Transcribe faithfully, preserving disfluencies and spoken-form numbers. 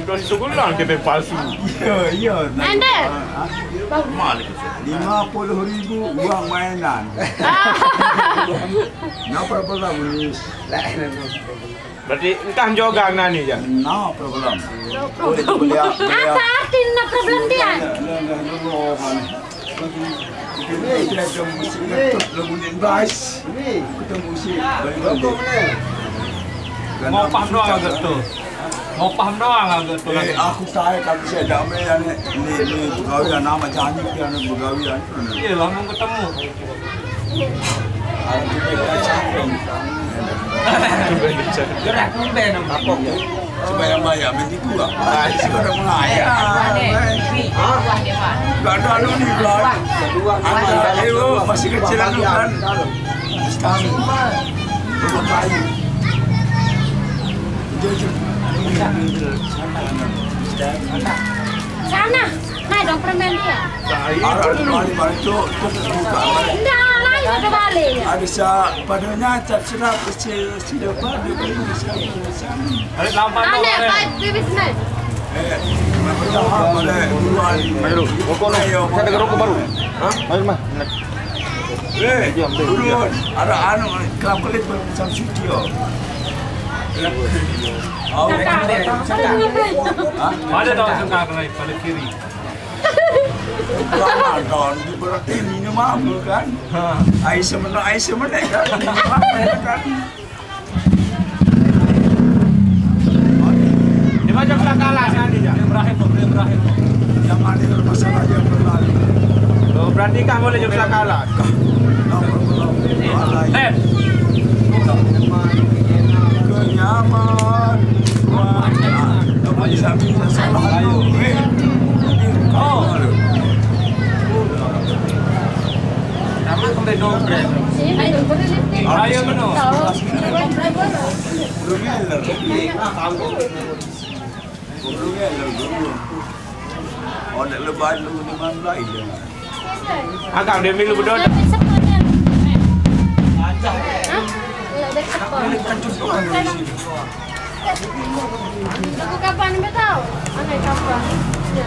Terus suku lah ke palsu. Iya, iya. Anda? Hah? Mana ke suku? Lima puluh ribu uang mainan. Ah. No problem, Miss. Berarti entah jogang nani ja. No problem. No problem. Boleh, boleh, boleh. Apa arti no problem dia? No, no, no, no, no. Ngopah doang agak tu. Ngopah doang agak tu. Eh, aku tahu kamu saya damai ya ni. Ni, ni pegawai nama janji dia ni pegawai ya. Iya, lama ketemu. Gerak tumben. Apa? Supaya maya mesti kuat. Ah, isi orang maya. Hah? Gak ada lu ni, Bro. Anak lu masih kecil lu kan. Sekarang. Rumah kayu. Dia je. Sana. Nah, dong permen dia. Arah balik-balik tu, tu buka. Ndak, lain ada balik. Ada sa-, padanya cap serap kecil, sila pada beli sa-, sa-. Balik lambat tu, Aneh, balik. Baik, pipis, Nek. Eh, kenapa tak balik duluan? Ayo, rokok, no. Ayo, saya ada rokok baru. Hah? Ayo, mah. Eh, diam, diam. Turun. Ada anu, kelap kelip macam studio. Au. Hah? Pada tahu sengkak lain, pada kiri. Jangan, kawan. Berarti minum apa, kan? Ha. Air semenek, air semenek, kan? Minum apa, ya, kan? Dia macam sudah kalah, si Andi, ya? Dia berakhir, dia berakhir. Yang ada masalah dia berlari. Oh, berarti kah boleh jam sudah kalah? Kah? Kenapa belum? Alai. Kenyaman. Wah, apa dia sambil salah. Eh. Oh. Sama sampai dompet. Ayo, benar. Belum ngeler. Belum ngeler, belum. Oh, nak lebat lu ni mana lain dia. Agak dia milu bedodo. Hah? Aku kapan dia tahu? Aneh kapan? Ya.